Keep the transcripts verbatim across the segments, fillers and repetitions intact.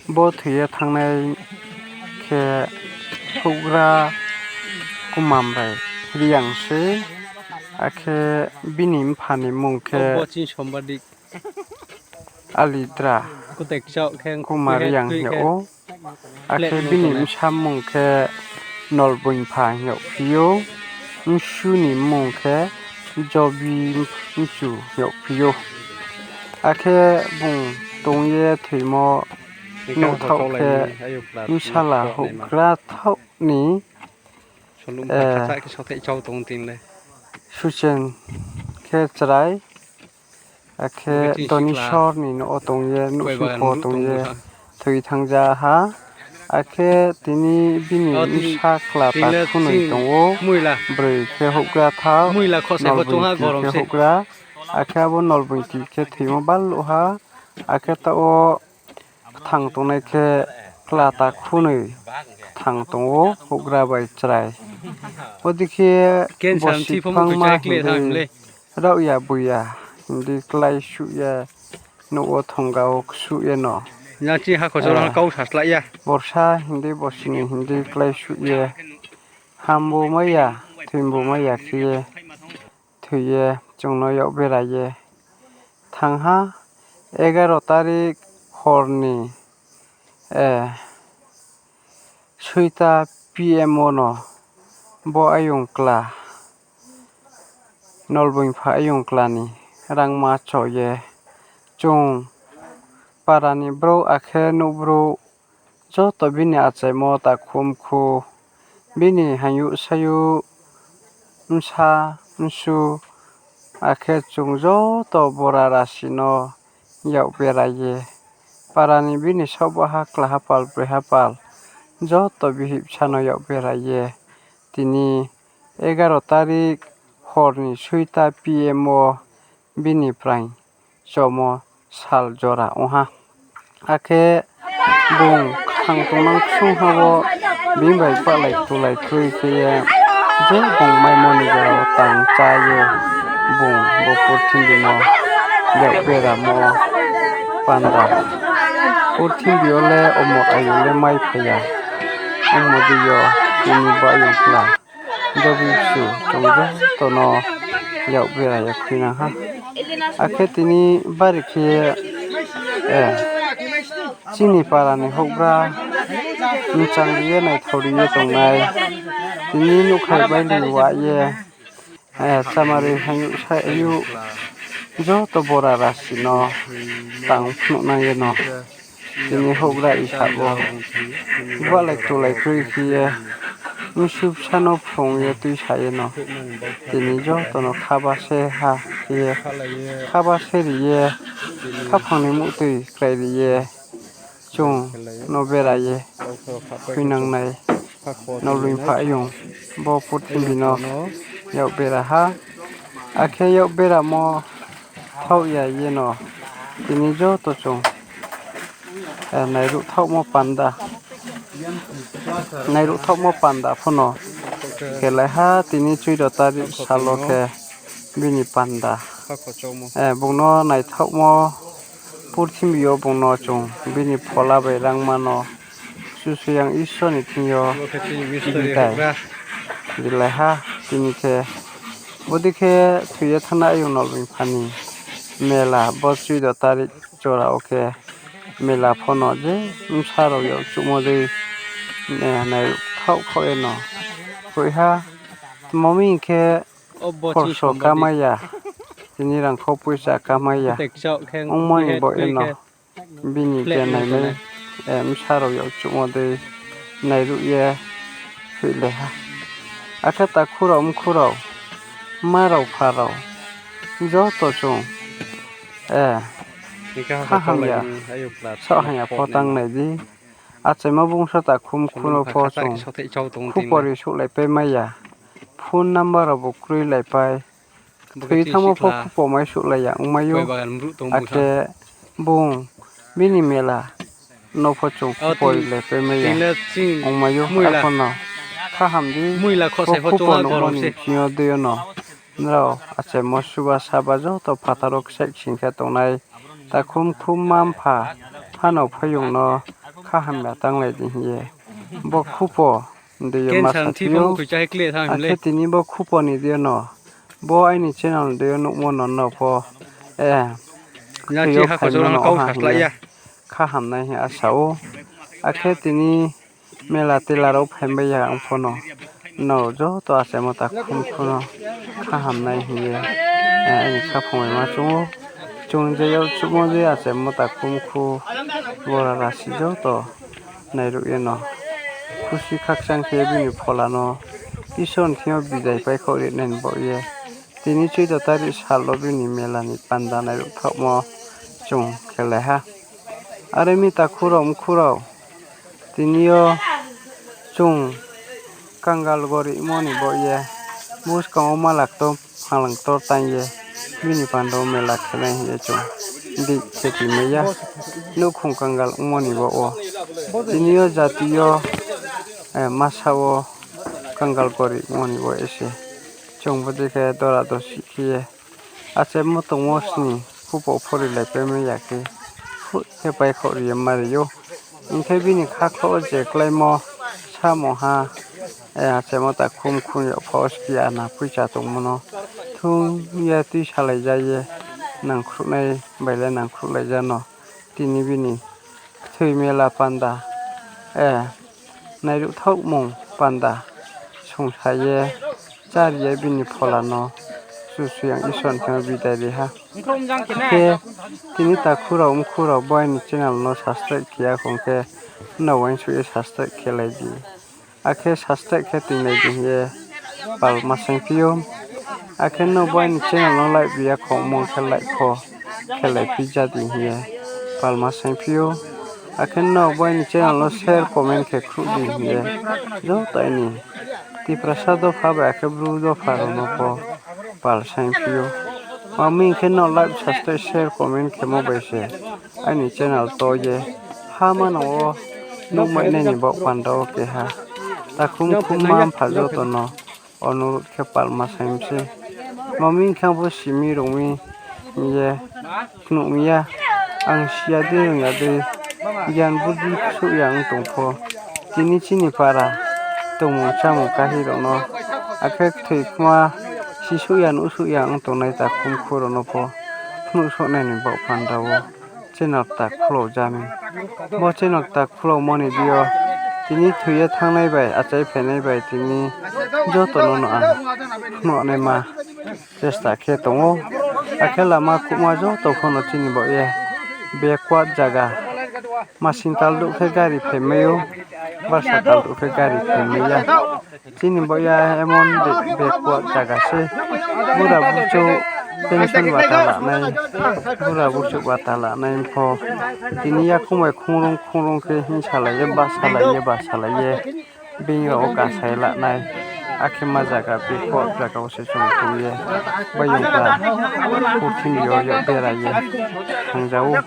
Bo thoi ye thanngnai khe houhgra Kumamrai Reang sei, akhe bini mpha ni mmung khe Alidra Kumar Reang hing yag ou, akhe bini bsa mmung khe Nolboingpha hing yagphi ou, bsu ni mmung khe Jobi Mchu hing yagphi ou. Akhe bung tong ye thoimo nuhthaoh khe bsala houhgra thaoh ni, Suchen khe chrai, akhe Donisor ni nouh wo tong ye, nuhsing pho tong ye thoi thanngja ha. Akhe tini bini bsa kla takhunoi tong ou, broi khe houhgra thaoh, Nolboingti khe houhgra, akhe abo Nolboingti khe thoimo baluh ha, akhe taoh wo kthang tongnai khe kla takhunoi kthang tong ou, houhgra bai chrai. Bodei khe bosi kbangma hing dei raohya buya hing dei kláisuh ye, nouh wo thongga wo ksuh ye no, borsa hing dei bosi ni hing dei kláisuh ye, hambu mai ya, thoimbu mai ya khe ye, thoi ye chung no yak bera ye thanng ha. Egaro tarik hor ni soita PM wo no bo ayong kla, Nolboingpha ayong kla ni rangma cho ye chung para ni brouh akhe nouhbrouh joto bini achaimo takhu mkhu, bini hayuh sayuh, bsa, bsu, akhe chung joto bora rasi no yak bera ye, para ni bini saohbaha, klaha pal, broiha pal, joto bihih bsa no yak bera ye, tini egaro tarik hor ni soita PM wo bini praing chomo sal jora ong ha. Akhe bung kthang tongnang ksung ha wo, bini bai bahlai tulai kroi khe ye, je bung maimo ni jora wo tang chá ye, bung bo purthimbi no yak beramo panda. Purthimbi yo le omor ayu le mai phai ya. Ongmo dei yo, tini bo ayong kla, jobi bsu chung joto no yak bera ye khuinang ha. Akhe tini bari khe, chini para ni houhgra mchang ri ye naithao ri ye tongnai, tini nouhkhai bai ni wa ye, chamari hayuh sayuh, joto bora rasi no tang phnuhnang ye no, tini houhgra isa wo bahlai tulai kroi khe ye, bsu bsa no phrung ye tuisa ye no, tini joto no khaba se ha khe ye, khaba se ri ye, khaphang ni muhtoi krai ri ye, chung no bera ye khuinangnai. Nolboingpha ayong bo purthimbi no yak bera ha, akhe yak beramo thaoh ya ye no, tini joto chung nairuh thaohmo panda, nairuh thaohmo panda pho no khelai ha. Tini chuido tarik sal wo khe bini panda, bung no naithaohmo purthimbi yo bung no chung bini phola bai rangma no Kchusoyang Isor ni thing yo bidai rilai ha. Tini khe bodei khe thoi ye thanngnai ayong Nolboingpha ni mela, bo chuido tarik jora wo khe mela pho no je bsa rao yak chuhmo dei, nairuh thaoh khaoh ye no hoih ha. Tma mi hing khe khorso kamai ya, tini rangkhou poicha kamai ya. Ongmo ni baoh ye no bini je nainai, bsa rao yak chuhmo dei nairuh ye hoihlai ha. Akhe takhu rao, mkhu rao, mma rao, mpha rao, joto chung, kha hamya, saoh hamya pho tang nai di. Achaimo bungsa takhu mkhu no pho chung khupori souhlaipai mai ya. Phone number rao bo kroilaipai. Thoi ye thanngmo pho khupo mai souhlai ya ongmai ou. Akhe bung bini mela no pho chung khupo rilaipai mai ya ongmai ou. Arphuh no kha ham di, bo khupo nuhmo ni bsing yo dei yo no nrao achaimo suba saba joto phathar wo kchaih sing khe tongnai takhu mkhu mma mpha, phano phaiyong no kha hamya tanglai di hing ye. Bo khupo ni deing yo ma saphi ou. Akhe tini bo khupo ni deing yo no, bo aini channel ni deing yo nuhmo no no pho, eh, kthoi yo phaimo no ha hing ye kha hamnai hing asa ou. Akhe tini mela tela rao phaimai ya ong pho no, no joto achaimo takhu mkhu no kha hamnai hing ye, eh, aini khaphang bai ma choung ou. Chung je yag chuhmo je achaimo takhu mkhu, bora rasi joto nairuh ye no khusi khakchang khe bini phola no Isor ni thing yo bidai paikhaoh ri nai ni baoh ye, tini chuido tarik sal wo bini mela ni panda nairuh thaohmo chung khelai ha. Are mi takhu rao mkhu rao, tini yo chung kangal goribmo ni baoh ye, buskang wo malaktor phanglangtor tang ye, bini panda wo mela khe nai hing ye chung di khe tuimai ya. Nouhkhong kangal ongmo ni baoh wo, tini yo jati yo, eh, masa wo kangal goribmo ni baoh ye se chung bodei khe dora dosi khe ye, achaimo tongmo sni khupo phorilaipaimai ya khe, phuh khe paikhaoh ri ye mari ou. Hing khe bini khakhla wo je kláimo samung ha, eh, achaimo takhu mkhu ni yagpha wo ski ana poicha tongmo no thung ye tuisalai ja ye, nangkhruhnai bai le nangkhruhlai ja no. Tini bini kthoi mela panda, eh, nairuh thaohmung panda songsa ye, chári ye bini phola no Kchusoyang Isor ni thing yo bidai ri ha. Khe tini takhu rao mkhu rao bo aini channel no subscribe khe ya khong khe, nrao uaingsouh ye subscribe khe lai di. Akhe subscribe khe tuinglai di hing ye palma saingphi ou. Akhe nrao bo aini channel no like ri ya khong mong khe like pho khe lai phi ja di hing ye palma saingphi ou. Akhe nrao bo aini channel no share comment khe khruh di hing ye joto aini Tiprasa dopha bai akhe Bru dopha rao no pho pal saingphi ou. Mami hing khe nrao like, subscribe, share, comment khemo bai se aini channel to ye ha manang wo nuhmai nai ni baoh panda wo keha takhu mkhu mma mpha joto no onurodh khe palma saing mi se. Mami hing khe ang pho si mi rung mi hing ye, khnuh mi ya, ang si ya dei rung ya dei, gyan buddi ksuh ya ong tong pho, tini chini para tongmung chámung kahi rao no, akhe kthoi kma sisouh ya nuhsouh ya ong tongnai takhu mkhu rao no pho phnuhsouhnai ni baoh panda wo channel kta khulao ja mi. Bo channel kta khulaomo ni deing yo tini thoi ye thanngnai bai, achai phainai bai tini joto no no ang phnuhnaima chesta khe tong ou. Akhe lama khuma joto pho no chini baoh ye backward zaga, masing tal duh khe gari phaimai ou, barsa tal duh khe gari phaimai ya. Chini baoh ya emon backward zaga se. Bura burchouh pension bata lanai, bura burchouh bata lanai pho tini yakoung bai khungrung khungrung khe hing salai ye, ba salai ye, ba salai ye, being rao wo kasai lanai. Akhe ma zaga backward zaga wo se chung tong ye, baiyong kla purthimbi yo yak bera ye thangja ou.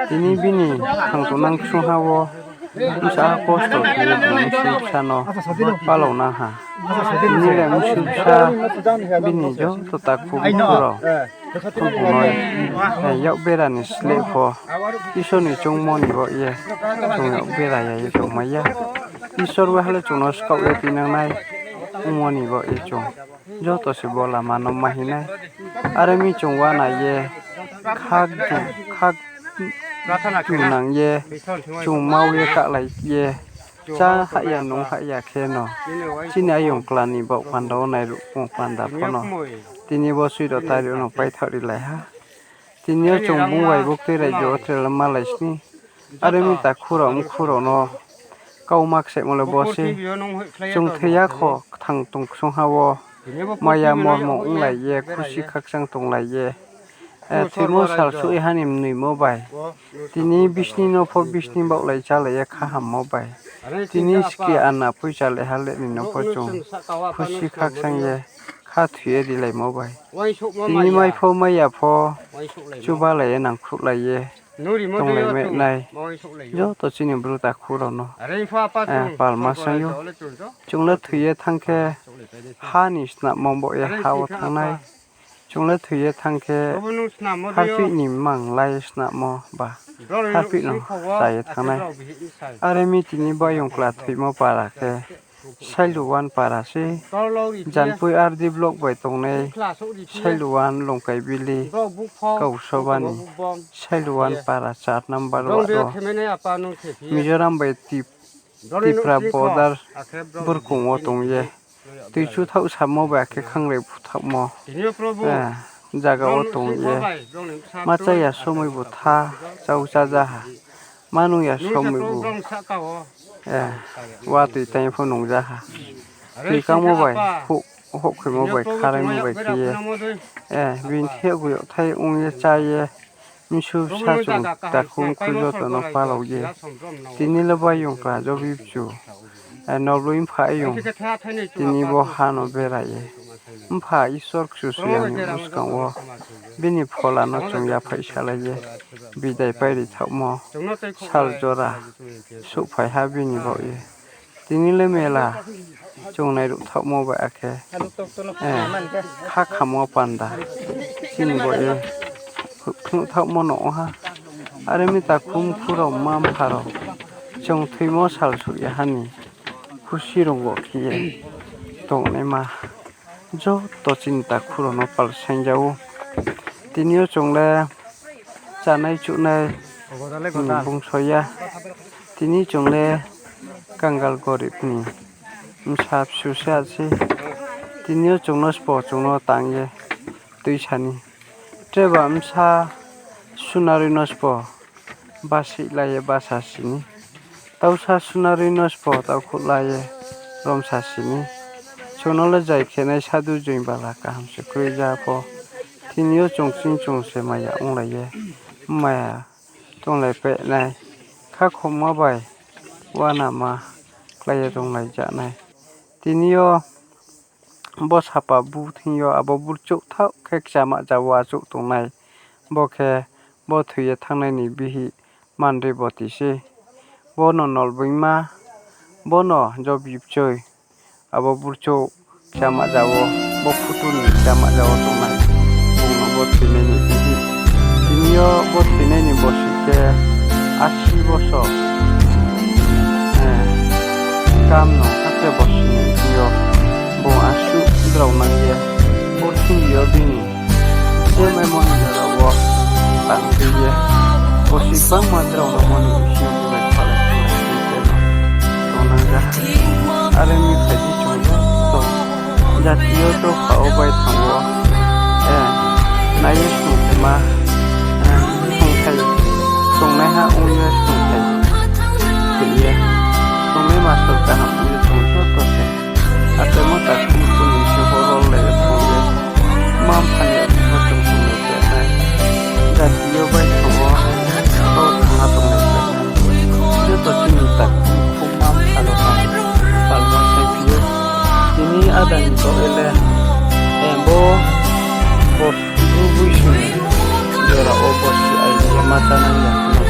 Tini bini thang tongnang ksungha wo bsa kosto khe ye bung bsi bsa no palao nang ha. Tini le bsi bsa bini joto takhu bukhu rao bung no yak bera ni sleh pho Isor ni choungmo ni baoh ye chung yak bera ya ye tongmai ya. Isor waiha le chung no skaoh ye tuinang nai ongmo ni baoh ye chung joto se bo lama no ma hing nai. Are mi chung uana ye khakdu, khakdu nang ye chung mau ye kahlai ye, chá hah ya nung hah ya khe no chini ayong kla ni baoh panda wo nairuh panda pho no tini bo suido tari no paithaoh rilai ha. Tini yo chung bung bai buktui raijo wo tre le malai sni. Are mi takhu rao mkhu rao no kau ma kchemo le bo se. Chung thoi ya kho, kthang tong ksungha wo maya mormo onglai ye, khusi khakchang tonglai ye, thoimo sal suh ye ha ni mnoimo bai tini bisni no pho bisni baohlai chálai ye kha hammo bai, tini ski ana poicha le ha le ni no pho chung khusi khakchang ye kha thoi ye rilaimo bai, tini mai pho mai ya pho chubalai ye nangkhruhlai ye tonglai mai nai. Joto chini bru takhu rao no palma saing ou. Chung le thoi ye thanng khe ha ni snammo baoh ye ha wo thanng nai. Chung le thoi ye thanng khe, harpih ni mmang lai ye snamo ba, harpih no chá ye thanng nai. Are mi tini Baiyong kla thoimo para khe, Sailuwan para sei, Janpui R D block bai tongnai Sailuwan Longkaibili kausoba ni Sailuwan para char number ward wo. Mizoram bai Tip-, Tipra border burkong wo tong ye. Tuichu thaoh samo bai akhe khanglai buthaohmo. Zaga wo tong ye. Ma chá ya somoi bu tha, chau chája ha. Ma nung ya somoi bu, watoi tang ye pho nungja ha. Toi kangmo bai, houh-, houhkhoimo bai, kharaimo bai khe ye. Bini thiyagoi yagthai ong ye chá ye. Bsu bsa chung takhu mkhu joto no palao ye. Tini le Baiyong kla jobi bchu. Nobloi mpha yong. Tini bo ha no bera ye. Mpha Isor Kchusoyang ni buskang wo bini phola no chung yaphaih salai ye. Bidai pairi thaohmo sal jora souhphai ha bini baoh ye. Tini le mela chung nairuh thaohmo bai akhe, khakhamo panda chini baoh ye phnuh thaohmo no ong ha. Are mi takhu mkhu rao, mma mpha rao, chung thoimo sal souh ya ha ni khusi rung wo khe ye tongnaima joto chini takhu rao no palsaingja ou. Tini yo chung le chánai chuhnai bungso ya. Tini chung le kangal gorib ni bsa bsu se ha sei. Tini yo chung no sbo chung no tang ye tuisa ni. Treba bsa sunaroi no sbo basih la ye basa si ni. Tausa sunaroi no sbo taukhouh la ye romsa si ni. Chung no le zai khe nai sadu joing bala kaham se kroi ja pho. Tini yo chung ching chung se maya onglai ye, maya tonglai peh nai, khakhoma bai uanama klái ye tonglai ja nai. Tini yo bo sapa bu thing yo abo burchouh thaoh khe kchama ja wo achouh tongnai. Bo khe bo thoi ye thanngnai ni bihih Manriboti se. Bo no nolboingma, bo no jobi bchoi. Abo burchouh kchama ja wo, bo photo ni kchama ja wo tongnai. Bung no bo thoinai ni bihih. Tini yo bo thoinai ni bosi khe asi bosor kam no hakhe bosi ni bihih yo bung asuh drao nang ye, purthimbi yo bini je maimo ni jora wo tang khe ye, bosi gbangma drao nangmo ni bsing yo bung bai phalai phalai khe no tongnang ja. Are mi phai di chung joto jati yo dopha wo bai thang wo, nai ye songthaima, songthai, songnaiha ong ye songthai khe ye, songnaima sor kaham ong ye chung joto se. Achaimo takhu mkhu ni bsing pho rol lai ye thang ye, mma mpha ni bsing pho chung tonglai peh nai. Jati yo bai thang wo, kau thangha tonglai peh nai. Joto chini takhu mkhu mma mpha rao ha, palma saiphi ou. Tini ada ni baoh ye le, bo, bo, bru boisu ni jora wo bosi ai ye ma chánai ya no,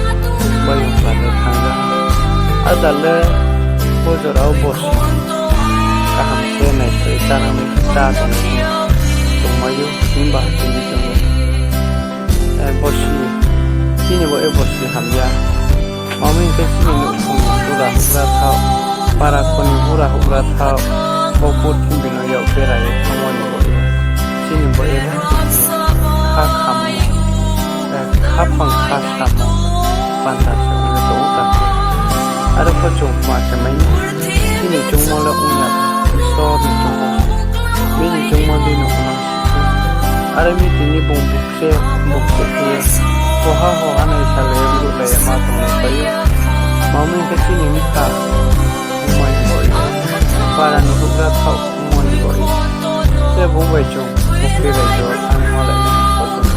bai ong kla le thanng ya. Ada le bo jora wo bosi kaham khe nai se chánai chá tongnai tongmai ou, himba tini chung le bosi, chini bo ye bosi hamya. Mami hing khe chini nouhkhong ni bura houhgra thaoh, para kho ni bura houhgra thaoh, bo purthimbi no yak bera ye thanngmo ni bo ye, chini bo ye kha khamo, khaphang kha samo panda se ong ye tong ou takhu. Are pho chung kma se mai ni, chini choungmo le ong ya, Isor ni choungmo se, bini choungmo dei no ong nang si. Are mi tini bung bukse, bukse khe ye, boha hoha nai salai ye, brouhlai ye ma tonglai pai ou. Mami hing khe chini bkha ongmo ni baoh ye, para ni houhgra thaoh ongmo ni baoh ye, je bung bai chung bukti bai jo thanngmalai nai pho chung,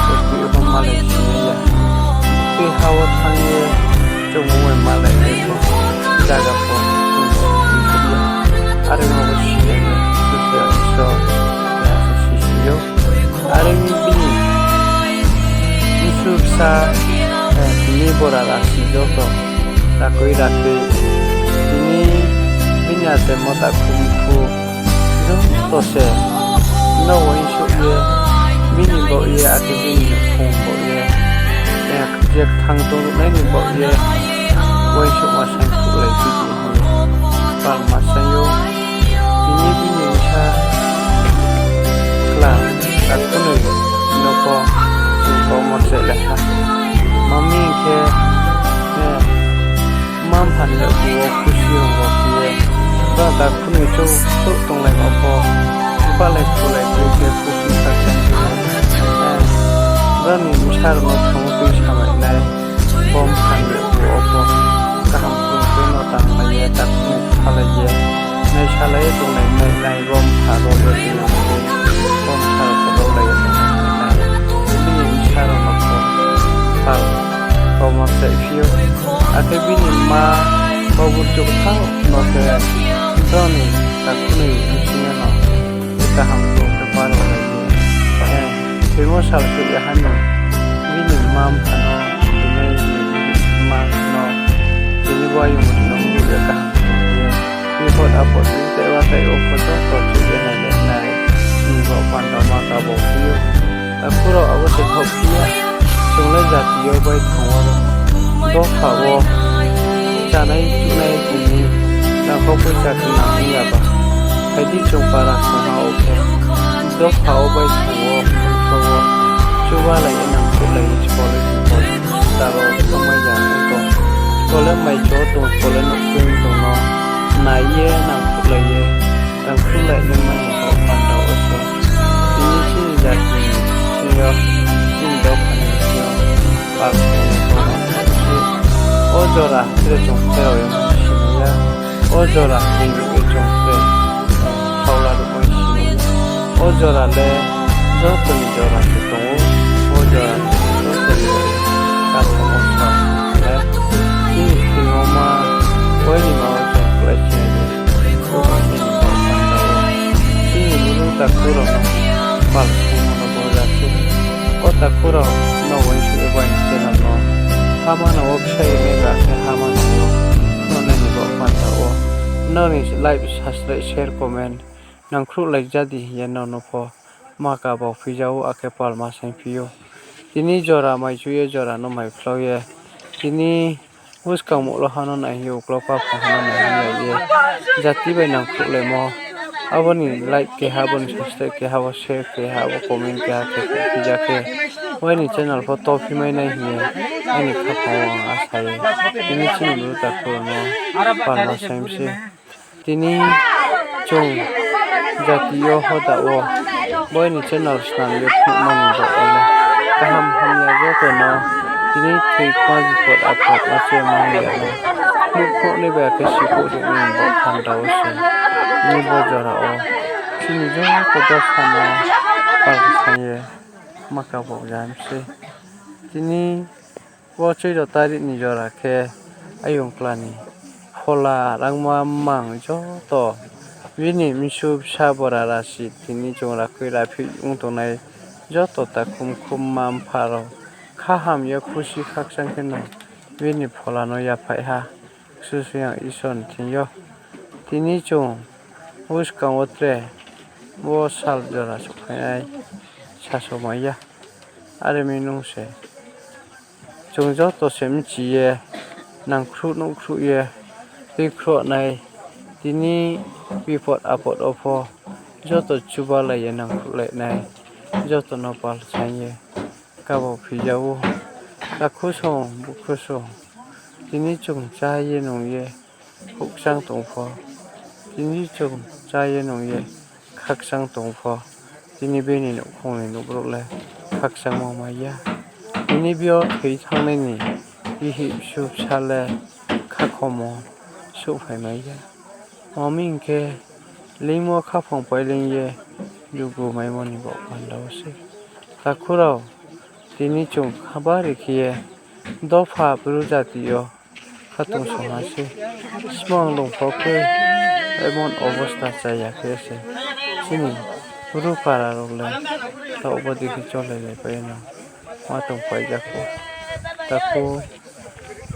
bukti pho malai sinai ya. Bukti ha wo thanng ye chung bung bai malai nai pho, zaga pho chung ya. Are ong bo sinai ya, Isor, Isor, sisi ou. Are mi bini bsu bsa, tini bora rasi joto, rakoi rakoi, tini bini achaimo takhu mkhu joto se, no uaingsouh ye, bini baoh ye, akhe bini nouhkhong baoh ye, je kthang tongruhnai ni baoh ye, uaingsouhma saing khruhlai phi di hing ye, palma saing ou. Tini bini bsa chla takhu noi no pho chung kauma kchaih lai ha. Mami hing khe, mma-mpha ni yakgu wo khusi rung rao khe ye, brao takhu noi chouh chouh tonglaimo pho, mphalai khulai khe khe khusi kha khe khe, brao ni bsa rao no thangmo tui samai nai, bo mpha ni yakgu wo pho kaham khe no tangmai ye, takhu noi phalai ye, naisalai ye tonglai nai, nai bo mpha rao le tini bo mpha rao pho rao lai ye tonglai nai, bini bsa rao no pho pal kauma kchaih phi ou. Akhe bini mma, bo burchouh thanng no khe, brao ni takhu noi bsing yo no kaham khe pal rao lai ye, thoimo sal souh ya ha ni, bini mma-mpha no, bini mma no, bini wayung no ye kaham khe ye, bipot apot ni tei wa tei wo pho joto chouh ye nailai nai, ni bo panda ma kabo phi ou. Takhu rao, abo se thaoh phi ya, chung le jati yo bai thang wo, dopha wo chánai chuhnai tini rangkhau poicha khe nang ya ba, phai di chung para khongha wo khe, dopha wo bai thang wo, bkha wo, chubalai ye nangkhruhlai ye, sbo le sbo, taro tongmai ya tong, sbo le maicho tong, sbo le nouhkhui tong no nai ye nangkhruhlai ye, nangkhruhlai nai mani bo panda wo se. Tini chini jati ni bsing yo, chini dopha ni bsing yo, pal khe ye tongmo se. O jora tre chung pherao ye mani sinai ya. O jora hing ye chung tre, eh, thaola ruhmai sinai ya. O jora le joto ni jora se tong ou. O jora le joto ni jora. Kathamo sa le chini thingmo ma, boini ma wo chung klái sinai ya. Chini mulu takhu rao no pal khe no bo ja se. O takhu rao no uaingsouh ye bo aini channel no hama no wo ksa ye nai ba khe hama no wo, no nini bo panda wo, no ni like, subscribe, share, comment nangkhruhlai ja di hing ye no no pho ma kabo phi ja ou, akhe palma saing phi ou. Tini jora mai chu ye jora no mai phlau ye, tini buskang mouh lo ha no nai hing ye, uklau paphang ha no nai hing ye, jati bai nangkhruhlaimo. Abo ni like keha, abo ni subscribe keha, abo share keha, abo comment keha khe phi ja khe, bo aini channel pho to phi mai nai hing ye aini khaphang wo ang asa ye. Tini chini mulu takhu rao no palma saing mi se. Tini chung jati yo hoda wo boini channel snam ye phnuhmo ni baoh wo le kaham hamya joto no tini thoi kma bipot apot ma se mang ya no. Nuhkhouhnai bai akhe sikhouh ri nai ni baoh panda wo se. Tini bo jora wo chini joto dopha no pal khe saing ye ma kabo ja mi se. Tini bo chuido tarik ni jora khe ayong kla ni phola rangma mang joto bini msu bsa bora rasi tini chung rakhui raphi ong tongnai joto takhu mkhu mma mpha rao kha ham ye khusi khakchang khe no bini phola no yaphai ha Kchusoyang Isor ni thing yo. Tini chung buskang wo tre bo sal jora souhphai nai sasomai ya. Are mi nung se chung joto se bchi ye nangkhruh nuhkhruh ye tuikhruh nai, tini bipot apot wo pho joto chubalai ye nangkhruhlai nai, joto no pal saing ye kabo phi ja ou. Takhu song, bukhu song, tini chung chá ye nung ye khakchang tong pho, tini chung chá ye nung ye khakchang tong pho, tini bini nouhkhong ni nouhbrouh le khakchangmo mai ya. Tini bini thoi thanngnai ni bihih bsu bsa le khakhomo souhphai mai ya. Mami hing khe, leingmo khaphang paileing ye jugu maimo ni baoh panda wo se. Takhu rao, tini chung kha bari khe ye dopha bru jati yo khatungsung ha se. Smang lung pho khe emon obosta chaya khe se chini bru para rao le taoh bo dei khe cholailai pai no ma tongpai ja kho. Takhu,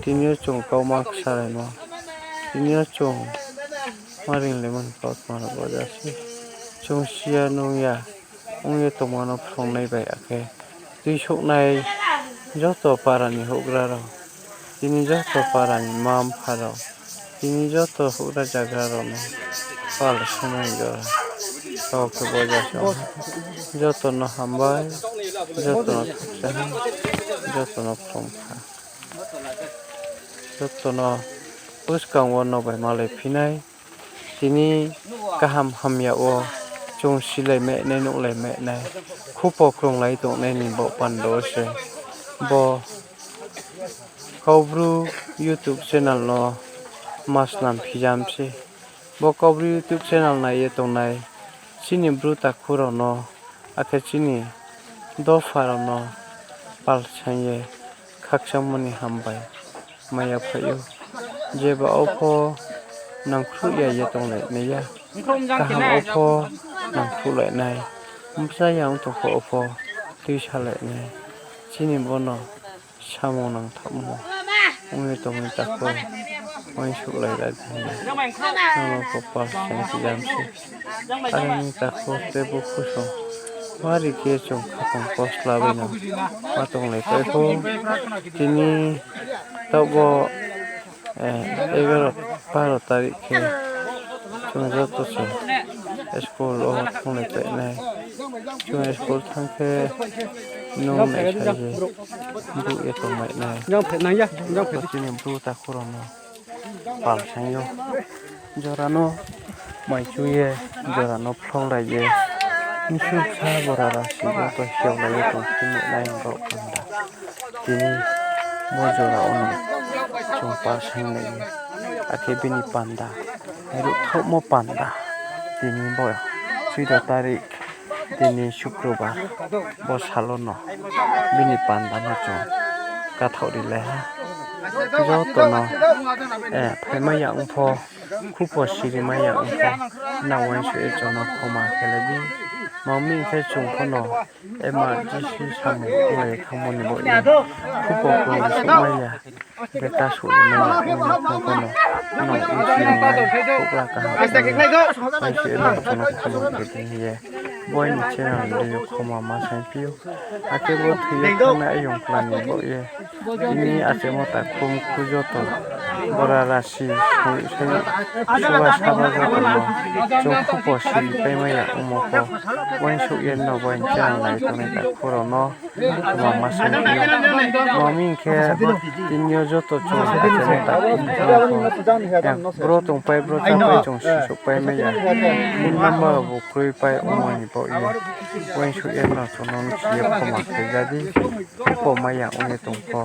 tini yo chung kauma ksalaimo, tini yo chung ma ringlaimo ni kautma rao bo ja se. Chung si ya nung ya, ong ye tongmo no phrungnai bai, akhe tuisouhnai joto para ni houhgra rao, tini joto para ni mma-mpha rao, tini joto houhgra zagra rao no pal sainai jora. Taoh khe bo jora joto no hambai, joto no khakchang, joto no phrung kha. Joto no buskang wo no bai malai phi nai. Tini kaham hamya wo chung silai mai nai, nuhlai mai nai, khupo krunglai tongnai ni baoh panda wo se bo Kaubru YouTube channel no ma snam phijam se. Bo Kaubru YouTube channel nai ye tongnai chini bru takhu rao no, akhe chini dopha rao no pal saing ye khakchangmo ni hambai mai ya phai ou. Jeba wo pho nangkhruh ya ye tonglai nai ya, kaham wo pho nangkhruhlai nai, bsa ya ong tong pho wo pho tuisalai nai. Chini bo no samung nangthaohmo ong ye tong mi takhu, uaingsouhlai ra di hing ye nono pho pal saing phijam se. Are ong mi takhu, tei bukhu song bari khe chung khaphang kosla bai no ma tonglai pai pho. Tini taoh bo egaro, baro tarik khe chung joto se school wo thannglai pai nai. Chung school thanng khe nung naisa ye brouh ye tongmai nai. Bo chini bru takhu rao no pal saing ou. Jora no mai chu ye, jora no phlonglai ye, bsu bsa bora rasi joto hiaolai ye tongphi nai baoh panda. Tini bo jora wo no chung pal sainglai ye, akhe bini panda, ruhthaohmo panda, tini bo chuido tarik, tini Sukrobar, bo sal wo no bini panda no chung kathaoh rilai ha. Joto no phaimai ya ong pho, khupo sirimai ya ong pho, nang uaingsouh ye chung no khoma khe lai di. Tma hing khe chung pho no emergency samung onglai ye thanngmo ni baoh ye, khupo krung souhmai ya, beta souhmai ya ong ye thanng pho no, nang uaingsouh ye nai, houhgra kaham ong ye, uaingsouh ye nai chung no khoma khe di hing ye, bo aini channel ni deing yo khoma ma saingphi ou. Akhe bo thoi ye thanngnai ayong kla ni baoh ye, tini achemo takhu mkhu joto, bora rasi, song, suba saba joto no chung khupo siripaimai ya ongmo pho, uaingsouh ye no bo aini channel nai tongnai takhu rao no khoma ma saingphi ou. Tma hing khe tini yo joto chung achemo takhu mkhu rao pho, bro tongpai bro chápai chung sisouhpaimai ya, phone number rao bu kroipai ongmo ni baoh ye, uaingsouh ye no chung no bchi ye khoma khe ja di. Khupo mai ya ong ye tong pho,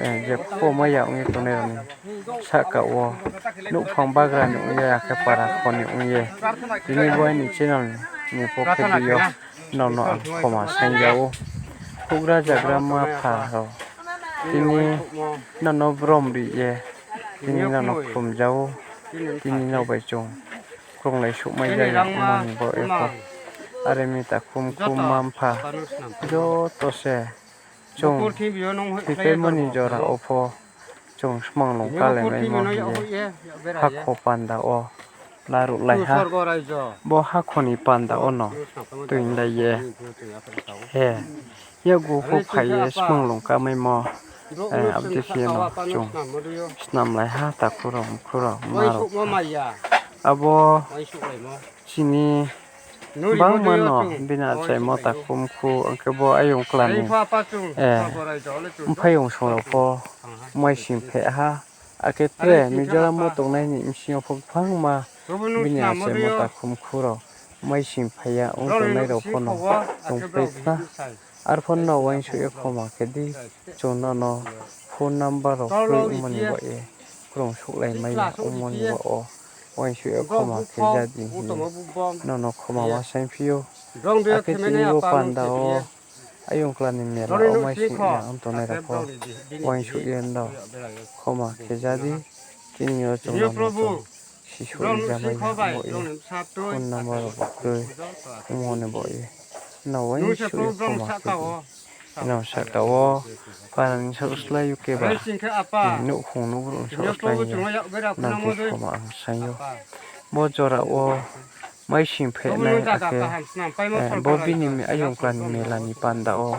je khupo mai ya ong ye tongnai rao ni sahka wo, nouhphang bagra ni ong ye, akhe para kho ni ong ye, tini bo aini channel ni pokhe di yo, nrao no ang khoma saing ja ou. Houhgra zagra mma mpha rao, tini nrao no brom ri ye, tini nrao no khlum ja ou. Tini nrao bai chung krunglai souhmai ja ya ongmo ni baoh ye pho, are mi takhu mkhu mma mpha joto se chung thoipaimo ni jora wo pho chung smanglung kalaimaimo hing ye hakho panda wo laruhlai ha. Bo hakho ni panda wo no toinglai ye, he, yakgu pho phai ye smanglung kamaimo, abodei khe no chung snamlai ha takhu rao mkhu rao mma rao. Abo chini bangma no bini achaimo takhu mkhu, akhe bo ayong kla ni mphaiyong song rao pho maising pheh ha. Akhe tre Mizoram wo tongnai ni bsing yo pho gbangma bini achaimo takhu mkhu rao maising phai ya ong tongnai rao pho no tongpai khna. Arphuh no uaingsouh ye khoma khe di, chung nono phone number rao kroi ongmo ni baoh ye, krung souhlaimai ya ongmo ni baoh wo, uaingsouh ye khoma khe ja di hing ye nono khoma ma saingphi ou. Akhe tini bo panda wo ayong kla ni mela wo maising ya ong tongnai rao pho uaingsouh ye no khoma khe ja di. Tini yo chung nono chung sisouh ri ja mai ya ongmo ye, phone number rao bu kroi ongmo ni baoh ye, no uaingsouh ye khoma khe di. Ino sahka wo para ni saohslái yo keba, nouhkhong nouhbrouh ni saohslái yo, nang khe khoma ang saing ou. Bo jora wo maising phainai akhe, bo bini ayongkla ni mela ni panda wo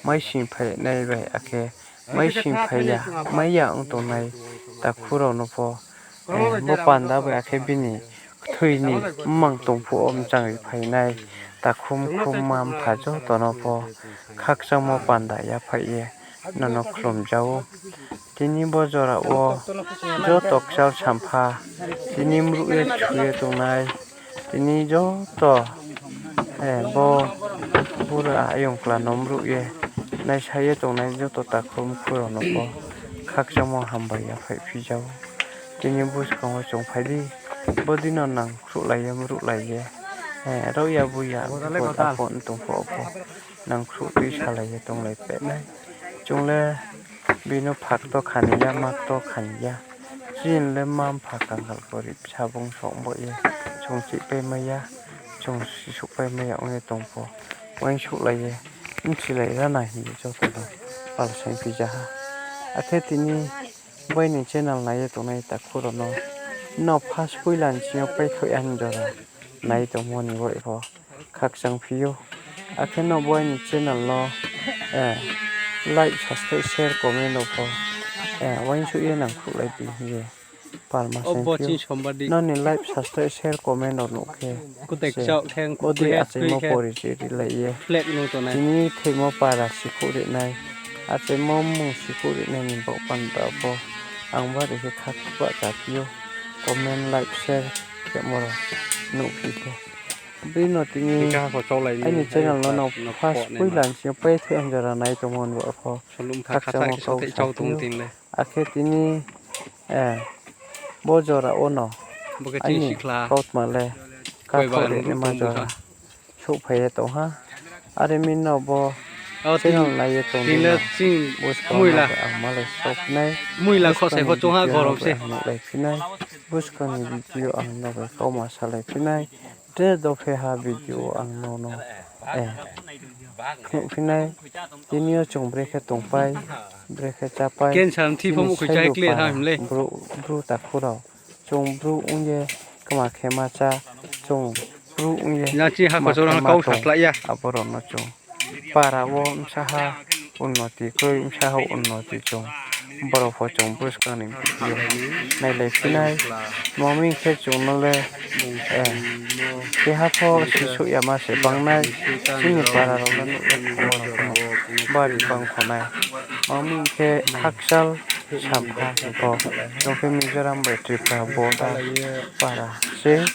maising phainai bai akhe maising phai ya, mai ya ong tongnai takhu rao no pho, bo panda bai akhe bini kthoi ni mmang tong phuh wo mchang ri phainai takhu mkhu mma mpha joto no pho khakchangmo panda yaphaih ye nono khlum ja ou. Tini bo jora wo joto kchal sampha, tini mruh ye chu ye tongnai, tini joto bo bura ayongkla no mruh ye naisa ye tongnai joto takhu mkhu rao no pho khakchangmo hambai yaphaih phi ja ou. Tini buskang wo chung phai di, bodei no nang khruhlai ye mruhlai ye, rao ya bu ya, bo ta pho tong pho pho nang khruh tuisalai ye tonglai peh nai. Chung le bini phak to khani ya, mak to khani ya. Chini le mma mpha kangal gorib sabung song bo ye chung chihpai mai ya, chung sisuhpai mai ya ong ye tong pho, uaingsouhlai ye bchilai ra na hing ye joto no pal saing phi ja ha. Akhe tini bo aini channel nai ye tongnai takhu rao no, no first poila ni sing yo paithoh ya ni jora nai tongmo ni baoh pho khakchang phi ou. Akhe no bo aini channel no like, subscribe, share, comment rao pho uaingsouh ye nang khruhlai di hing ye palma saing phi ou. Nrao ni like, subscribe, share, comment rao nuh khe, bodei achaimo porichoi rilai ye, tini thoimo para sikhouh ri nai, achaimo mmung sikhouh ri nai ni baoh panda pho ang bari khe kha bahcha phi ou. Comment, like, share khemo rao nuhphi khe, bini no tini aini channel no no first poila ni sing yo paithoh ya ni jora nai tongmo ni baoh pho khakchangmo kau sa phi ou. Akhe tini bo jora wo no aini kautma le kathouh ri naima jora souhphai ye tong ha. Are mi no bo channel nai ye tong di no, buskang no ang malai sophi nai, buskang ni video ang nuhlai phi nai, buskang ni video ang no bai kauma salai phi nai, tre dophe ha video ang no no khnuh phi nai. Tini yo chung brekhe tongpai, brekhe chápai, chini sailu para bru, bru takhu rao, chung bru ong ye kma khe ma chá, chung bru ong ye kma khe ma tong, abo rao no chung para wo bsa ha unnoti kroi, bsa ha unnoti chung, brao pho chung buskang ni video nailai phi nai. Tma hing khe chung no le keha pho sisouh yama se banng nai, chini para rao le nuh ye khamo rao pho bari banng kho nai. Tma hing khe khakchal sampha pho, chung khe Mizoram bai Tripura border para se,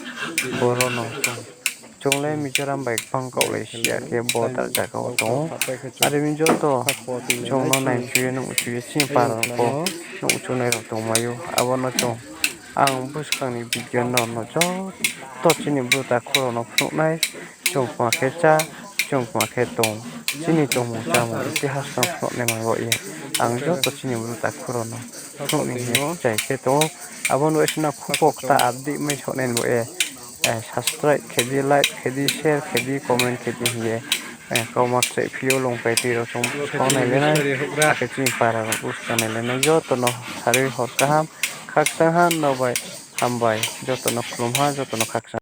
boro no chung le Mizoram bai gbang kaohlai si ya khe border zaga wo tong ou. Are mi joto chung no naichu ye nuhchu ye chini para rao pho nuhchunai rao tongmai ou. Abo no chung ang buskang ni video no no joto chini bru takhu rao no phnuh nai, chung kma khe chá, chung kma khe tong, chini tongmung chámung itihas no phnuh naima baoh ye ang joto chini bru takhu rao no phnuh ni hing ye chai khe tong ou. Abo no ese no khupo kta update mai saoh nai ni baoh ye subscribe khe di, like khe di, share khe di, comment khe di hing ye kauma kchaih phi ou. Longkai tui rao chung buskang nailai nai, akhe chini para rao buskang nailai nai, joto no sarui hor kaham, khakchang ha no bai, hambai, joto no khlum ha, joto no khakchang.